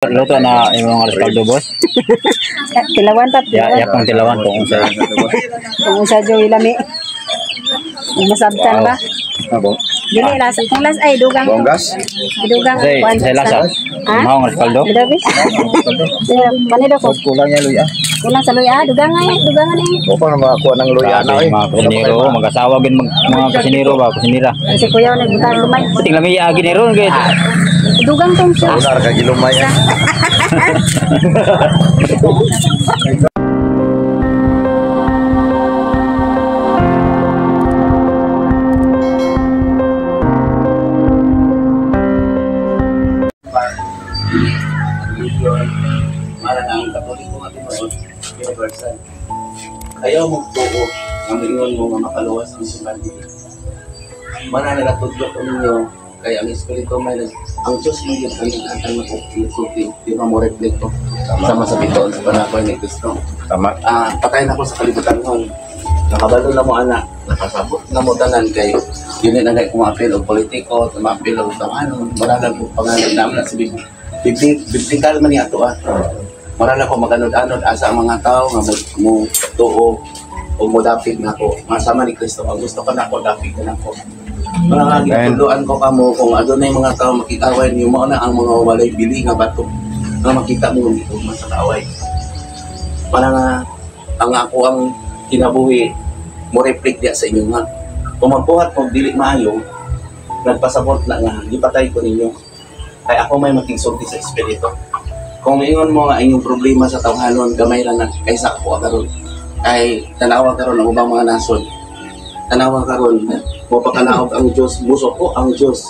Luto na imong alas kaldo, boss. Tilawan ta, Ya, tilawan. ya pang tilawan kung unsa. Kung unsa joy lami. Kung masabtan ba? Abo. Dili lasa kung las ay dugang. Bonggas? Dugang Say, kuan. say lasa. Ha? Maong alas kaldo. Bidabi. Panido ko. Kulang niya luya. Kulang sa luya, dugang ay, dugangan eh. O pa na makakuha ng luya na Grabe, eh. mga kusinero, mag-asawa gin mag, mga kusinero ba, kusinira. Kasi kuya nagbutang lumay. Puting lami agi ni ron gid. Dugang tong siya. Unar ka gilumay. Eh. Religion, mara na ang Katoliko nga tinuod, universal. Ayaw mo tuo ang ingon mo nga makaluwas ang simbahan dili. Mara na natudlo ko ninyo kay ang espiritu may nag ang Diyos mo yun ang nagantang nagsulti, di ba mo reflect ko sama sa bitoon sa panahon ni Kristo. Tama. Ah, patay na ko sa kalibutan noon. Nakabalo na mo anak, nakasabot na mo tanan kay yun na kay kumapil og politiko, kumapil og tawanon, wala lang kong pangalan naman na sa Biblia. Biblical man niya ato ah. Wala lang ko maganod-anod asa ang mga tao nga mo tuo o mo dapit na ako. Masama ni Kristo, ang gusto ko na ako, dapit na ako. Mga nga gitudloan ko kamo kung adunay mga tao makikaway niyo mao na ang mga walay bili nga bato nga makita mo gitugma sa kaaway. Para nga ang ako ang kinabuhi mo reflect diya sa inyo nga kung magbuhat mo dili maayo, nagpasabot na nga gipatay ko ninyo kay ako may makigsulti sa espiritu. Kung maingon mo nga inyong problema sa tawhanon, gamay ra na kaysa ako karon. Kay tanawa karon ang ubang mga nasod, tanawa karon mo pakanaog ang Dios, muso ko ang Dios,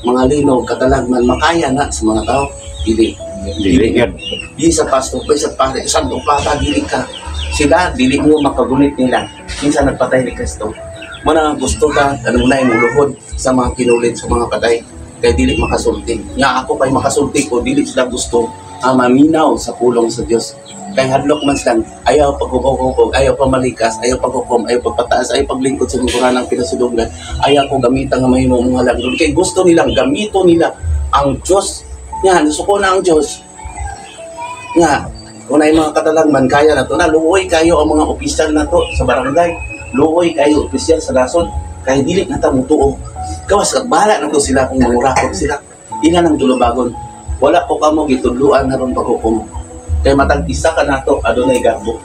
mga linog katalagman, makaya na sa mga tao dili. Dili gyud. Di sa pastor, pa sa pare, santo papa, dili ka. Sila, dili mo makagunit nila. Minsan nagpatay ni Kristo. Muna nga gusto ka, ano na yung luhod sa mga kinulit sa mga patay. Kay dili makasulti. Nga ako kay makasulti ko, dili sila gusto ang maminaw sa pulong sa Dios. Kay hadlok man silang, ayaw paghukom, ayaw pamalikas, ayaw paghukom, ayaw pagpataas, ayaw paglingkod sa lingkuran ng pinasulungan, ayaw ko gamitan nga mahimo mga langron. Kay gusto nilang gamito nila ang Diyos. Nga, nasuko na ang Diyos nga kung na mga katalagman kaya na to na luoy kayo ang mga opisyal na to sa barangay, luoy kayo opisyal sa nasod kay dili na ta mutuo, gawas kag bahala na to sila kung mangurakot sila, ila nang dulubagon. Wala ko kamo gitudluan aron paghukom kay matag isa ka nato adunay garbo,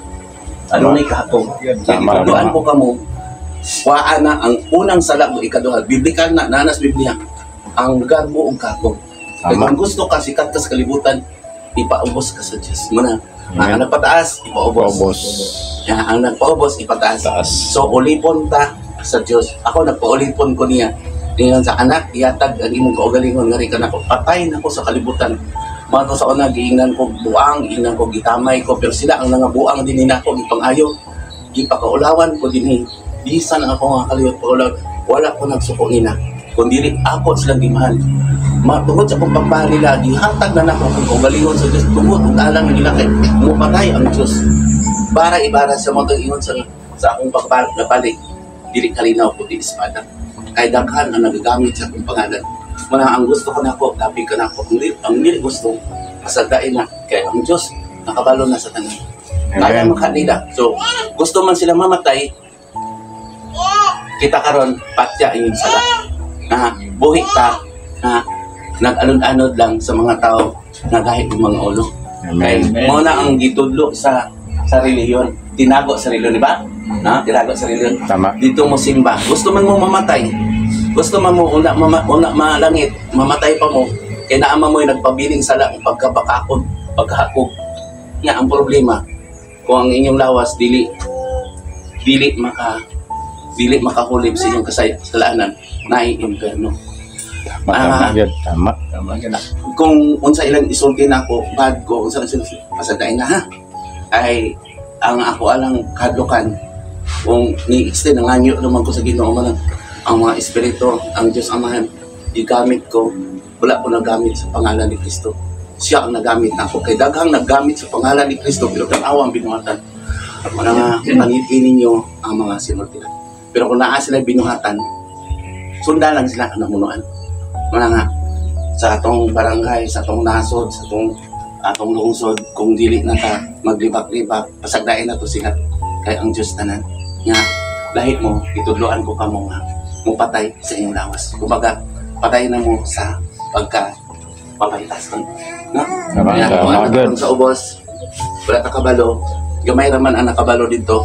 adunay kahakom. Kaya Tama, gitudluan tama. ko kamo waa na ang unang sala mo, ikaduha, biblikal na nanas Biblia ang garbo ug kahakom. Kay Tama. kung gusto ka sikat ka sa kalibutan, ipaubos ka sa Diyos. Muna, Amen. ang nagpataas, ipaubos. Paubos. Ya, ang nagpaubos, ipataas. Taas. So, ulipon ta sa Diyos. Ako, nagpaulipon ko niya. Ningon sa anak, ihatag ang imong kaugalingon nga ka nako. Patay na ko sa kalibutan. Mga sa una, giingnan ko buang, giingnan ko gitamay ko, pero sila ang nangabuang din nako, gipangayo, gipakaulawan ko dinhi. Bisan ako nga kaliwat paulaw, wala ko nagsuko nila. Kung dili ako silang gimahal. Matungod sa akong pagmahal nila, gihatag na nako kung kaugalingon sa Diyos, tungod ug alang nila kay mupatay ang Diyos. Para ibara sa mga ingon sa akong pagbalik na balik, dili kalinaw kundi espada. Kay daghan ang nagagamit sa akong pangalan. Muna ang gusto ko nako, dapi ka nako. Ang dili gusto, pasagdain na kay ang Diyos nakabalo na sa tanan. Kaya Amen. man kanila. So, gusto man sila mamatay, kita karon patya inyong sala. Na buhi ta na nag-anod-anod lang sa mga tao na gahit ng mga ulo. Kay Amen. mao na ang gitudlo sa relihiyon, tinago sa relihiyon, di ba? Na, tinago sa relihiyon. Tama. Dito mo simba. Gusto man mo mamatay. Gusto man mo una mama, una malangit, mamatay pa mo. Kay naama mo yung nagpabiling sala ang pagkabakakod, pagkahakog. Nga ang problema, kung ang inyong lawas dili dili maka dili makahulib sa inyong kasalanan, naay impyerno. Tama, tama gyud. Tama. Tama ka na. Kung unsa ilang isulti na ako, bad ko, unsa ilang isulti, pasadain na ha. Ay, ang ako alang kadlukan, kung ni-extend ang anyo naman ko sa Ginoo man ang mga espiritu, ang Diyos Amahan, gigamit ko, wala ko nagamit sa pangalan ni Kristo. Siya ang nagamit nako. Kay daghang naggamit sa pangalan ni Kristo, pero tanawa ang binuhatan. Mga panitin ninyo ang mga sinultian. Pero kung naa sila binuhatan, sundan lang sila ang namunuan. Mga nga, sa atong barangay, sa atong nasod, sa atong Atong lungsod kung dili na ta maglibak-libak, pasagdain na to sila kay ang Dios tanan nga lahi mo itudloan ko kamo nga mupatay sa inyong lawas. Kumbaga patay na mo sa pagka papahitas no? Tama, Nga, tama, kung ano good. sa ubos, wala ta kabalo, gamay raman ang nakabalo dito,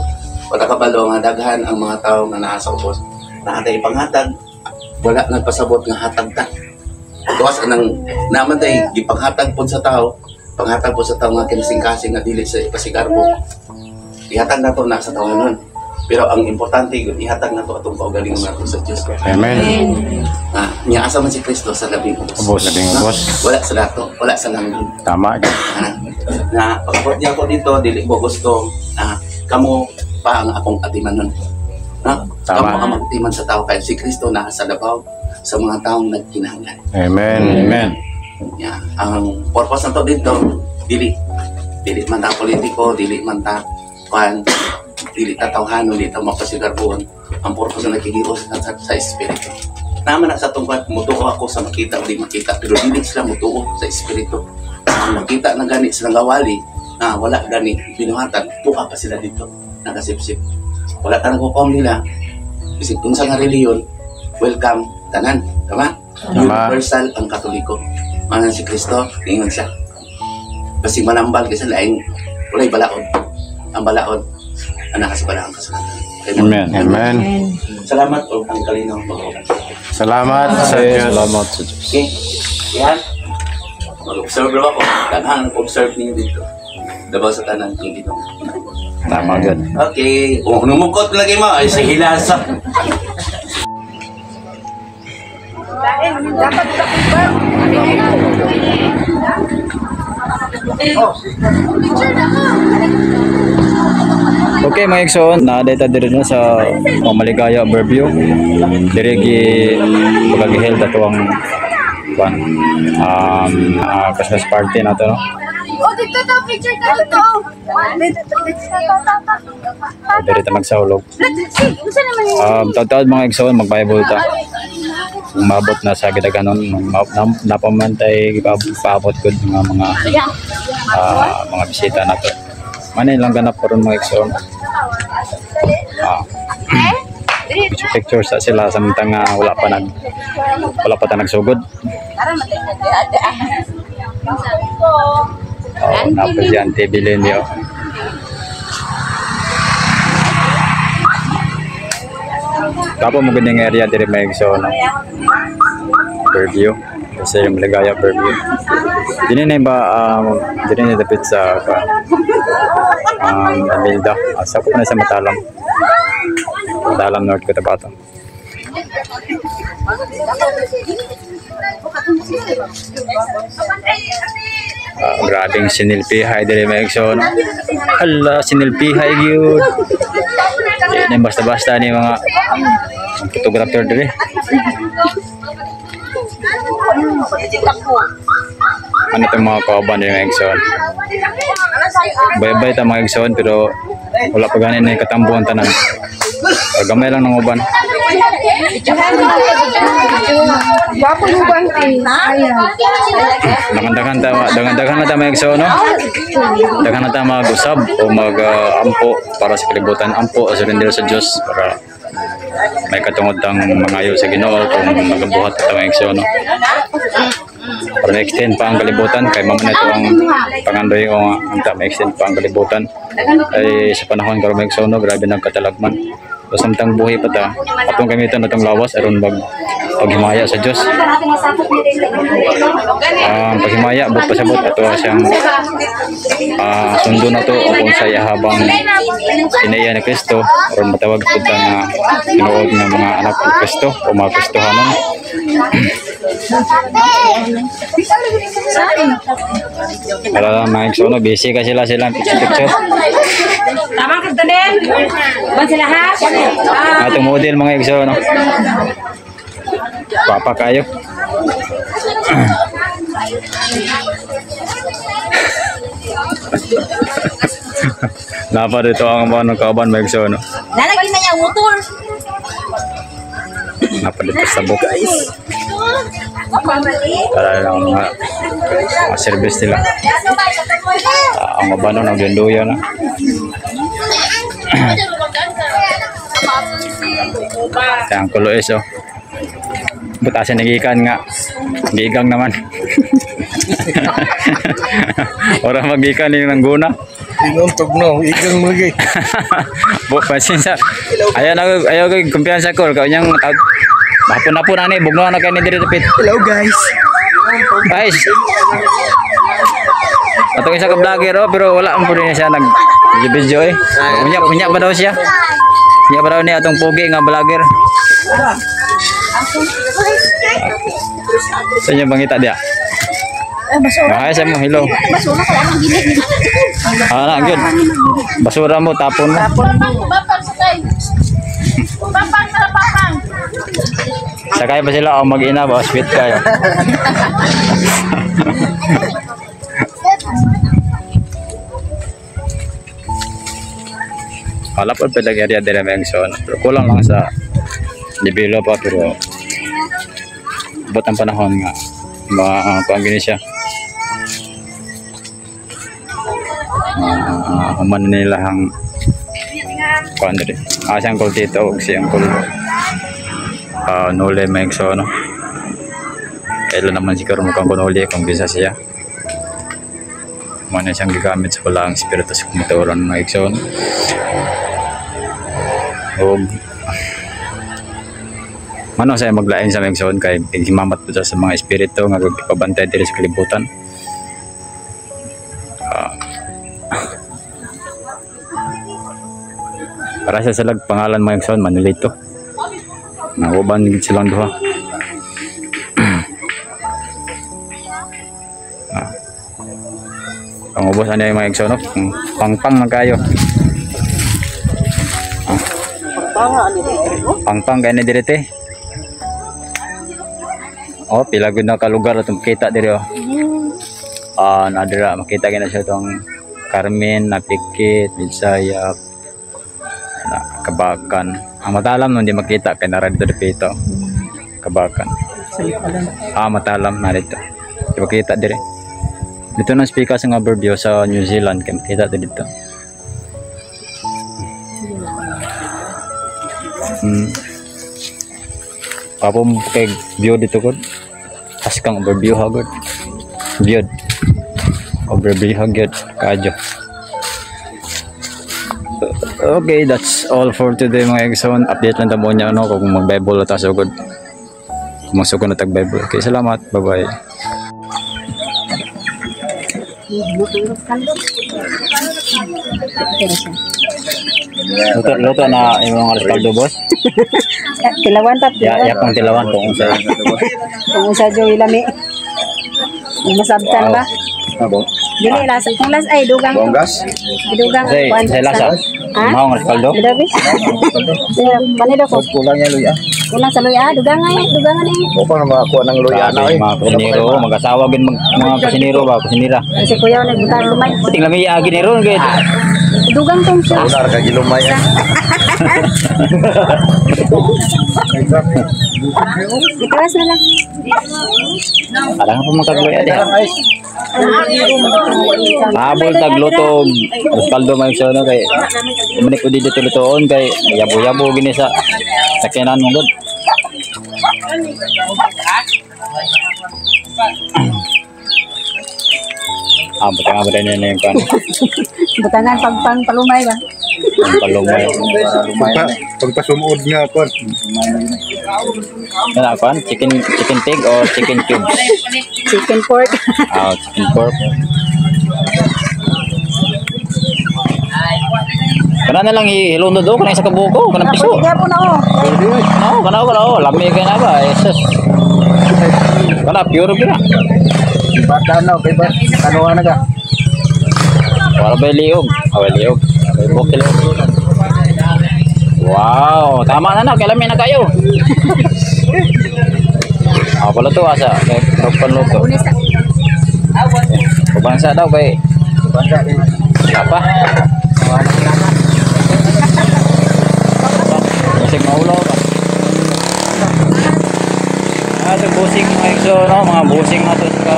wala kabalo nga daghan ang mga tao nga naa sa ubos. Naa tay panghatag, wala nagpasabot nga hatag ta. Gawas anang naman tay gipanghatag pod sa tao, panghatag pod sa tao nga kinasingkasing nga dili sa pasigarbo. Ihatag nato na sa tawanon. Pero ang importante yun, ihatag nato atong kaugalingon nato sa Dios. Amen. Ah, niya asa man si Kristo sa labing ubos. Ubos. Labing ubos. Wala sa dato, wala sa langit. Tama gyud. Ah, na pagabot niya ako dito, dili ko gusto na kamo pa ang akong atimanon. Na, Tama. kamo ang magtiman sa tao kay si Kristo naa sa labaw sa mga taong nagkinahanglan. Amen. Amen. Yeah. Ang purpose nato dito, dili dili man ta politiko, dili man ta kwan, dili ta tawhanon, dili ta mapasigarbuon. Ang purpose na nakikios na sa espiritu. Naman na sa tungkol, mutuo ako sa makita o di makita, pero dili sila mutuo sa espiritu. Ang makita na gani silang gawali, na wala gani binuhatan, tuka pa sila dito, nagasipsip. Wala ta nagkukom nila, bisig kung sa nga reliyon, welcome tanan, tama? Tama. Universal ang Katoliko. Manan si Kristo, ningon siya. Kasi malambal kasi laing walay balaod. Ang balaod, ang nakasabala ang kasulatan. Amen. Amen. Salamat o ang kalinaw pag Salamat sa Diyos. Salamat sa Diyos. Okay. Yan. Mag-observe lang ako. Daghang observe ninyo dito. Dabaw sa tanan ang Ginoo. Tama gyud. Okay. Kung numukot lagi mo, ay sa hilasa. Okay mga igsoon, naa diri no sa Maligaya Overview. Diri gi pagagiheld ato ang kuan Christmas party nato no. Oh, dito to, picture ta dito. Dito, dito, Diri ta magsaulog. Sige, unsa naman yun? Taud-taud mga igsoon, mag-Bible ta. Kung maabot na sa gidaganon, napaman tay paabot gud mga mga mga bisita nato. Manay lang ganap karon mga igsoon. Picture picture sa sila samtang wala pa ta nagsugod. Oh, napa si Auntie Bilin yo. Kapo mo gud area diri may igsoon, no? Fairview. Kasi yung Maligaya Fairview. Dini na ba dini na dapit sa Amilda. Asa ko pa na sa Matalam. Matalam North Cotabato. Grabing sinilpihay diri may igsoon. Hala, sinilpihay gyud. Di na basta-basta ni mga photographer diri. Ano itong mga kauban diri mga igsoon? Bye-bye ta mga igsoon pero wala pa gani na katambuhan tanan. Gamay lang ng uban. Gwapo yung bante. Ayan. Daghan-daghan ta, daghan-daghan na ta mga igsoon, no? Daghan na ta mag-usab o mag-ampo para sa kalibutan, ampo o surrender sa Dios para may katungod tang mangayo sa Ginoo kung magabuhat ta mga igsoon, no? Para ma-extend pa ang kalibutan kay mao man ito ang pangandoy ko nga unta ma-extend pa ang kalibutan. Ay sa panahon karon mga igsoon, no, grabe nang katalagman. So, samtang buhay pa ta, atong gamiton atong lawas aron mag paghimaya sa Dios. Ang paghimaya but pasabot ato siyang sundo na to o kung saya habang tinaya ni Kristo aron matawag pud ta nga tinuod nga mga anak ni Kristo o mga Kristohanon. Para lang mga igsoon, no, busy ka sila silang picture picture. Tama ka din. Ba sila ha? Atong model mga igsoon, no. Papa kayo. Napa dito ang mga kauban mga igsoon, no. Lalagyan na niya ang motor. Napa dito sa book. Para lang mga service nila. Ang uban no nagduya na. Ang kulo is oh. Butasan nagikan nga. Gigang naman. Ora magikan ni nangguna. Ingon tugno, igang lagi. Bo pasensya. Ayaw na ayaw kay kumpiyansa ko kay unyang hapon-hapon ani bugno na kay ni diri dapit. Hello guys. Guys. Atong isa ka vlogger oh, pero wala ang pud niya siya nag video eh. Unya pa daw siya. Unya pa daw ni atong pogi nga vlogger. Sa inyo bangita dia? Basura. Ay, sa mo, hello. Basura ko ang gilid. Ah, na, good. Basura mo, tapon mo. Papang sakay. Papang sa papang. Sakay pa sila o mag-ina ba? Sweet kayo. Wala pa pwede area dira may zone. Pero kulang lang sa develop pa pero abot ang panahon nga kuan gini siya. Human nila ang kuan diri. Ah, si Uncle Tito ug si Uncle Nole may so no. Kailan naman siguro mukhang kunuli kung bisa siya. Muna siyang gigamit sa walang espiritu sa kumaturan mga igsoon. Og mano saya maglain sa mga igsoon kay himamat po siya sa mga espiritu nga gipabantay diri sa kalibutan. Para sa silag pangalan mga igsoon Manolito. Nauban gid silang duha. Pangubos ano yung mga igsoon, no? Pangpang na kayo. Pangpang kayo na direte. Oh, pila gud na ka lugar atong makita diri oh. Ah, nadira makita gyud na siya tong Carmen, Napikit, Bisaya, na Kabakan. Ang Matalam no hindi makita kay nara dito dipito. Kabakan. Ah, Matalam na dito. Di makita diri. Dito nang speaker sa nga overview sa New Zealand kay makita dito. Kapo kay view dito gud. Askang overview ha gud. View. Overview ha gud kadyo. Okay, that's all for today mga igsoon. Update lang ta mo niya no kung mag-Bible ta sugod. Kung masugod na tag Bible. Okay, salamat. Bye-bye. Luto, luto na imong respaldo boss. Tilawan ta. Ya, ya pang tilawan kung unsa. Kung unsa joy lami. Masabtan ba? Abo. Dili lasa kung las ay dugang. Bonggas. Dugang. Say lasa. Ha? Maong respaldo. Dabi. Panido ko. Kulang niya luya. Kulang sa luya, dugang ay, dugangan eh. O pa makakuha ng luya na Grabe, eh. mga kusinero, mag-asawa gin mga kusinero ba, kusinira. Kasi kuya nagbutang lumay. Puting lami ginero gid. Dugang tong siya. Unar ka gilumay. Itaas na lang. Alam pa magkagluya diha. Habol tag luto respaldo may sono kay manik ko dito lutoon kay yabo-yabo gini sa sakyanan mo gud. Ah, butangan ba rin yung kan? Butangan pagpang palumay ba? Palumay. Pagpasumod nga kon. Ano kan? Chicken pig or chicken cubes? Chicken pork. Ah, chicken pork. Kana na lang ihilunod do kana sa kabuko, kana piso. Pwede po na oh. No, kana kana oh, lami kay na ba? Jesus. Kana pure gyud na. Bata na okay ba? Kanuha na ka. Wala ba liog? Away liog. May bukil. Wow, tama na na, kay lami na kayo. Ah, pala to asa, kay panluto. Kubansa daw kay. Apa? Busing maulo ba? Ah, sa busing mga igso, no? Mga busing na to sa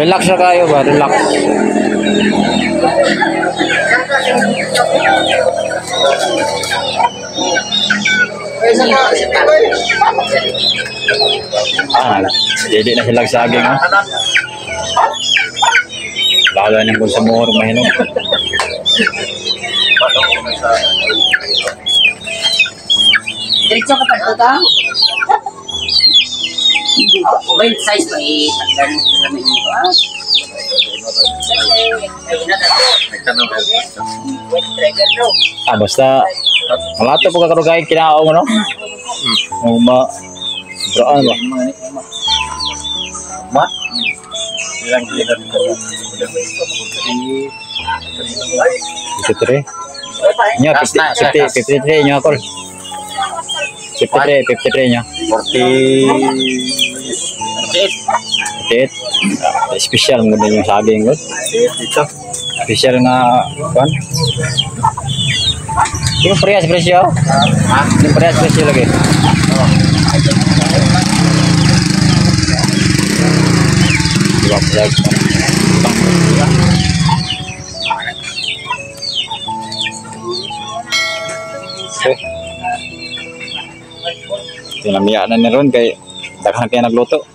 Relax na kayo ba? Relax. Ah, dili na sila saging, ha? Lalo na kung sa muhor mahinog. Diretso ka pa dito? Well, size pa eh. Tagdan sa may Ah, basta malato po kakarugay kinaong ano? O ma Braan ba? Ma? 53. Nya 50 50 53 nya kol. 53 53 nya. 40 58. Ah, special mo din yung saging god. Dito. Special nga kwan. Di mo parehas presyo? Ha? Di mo parehas presyo lagi. Di ba parehas? Okay. Tinamiya na ni Ron kay daghan kaya nagluto.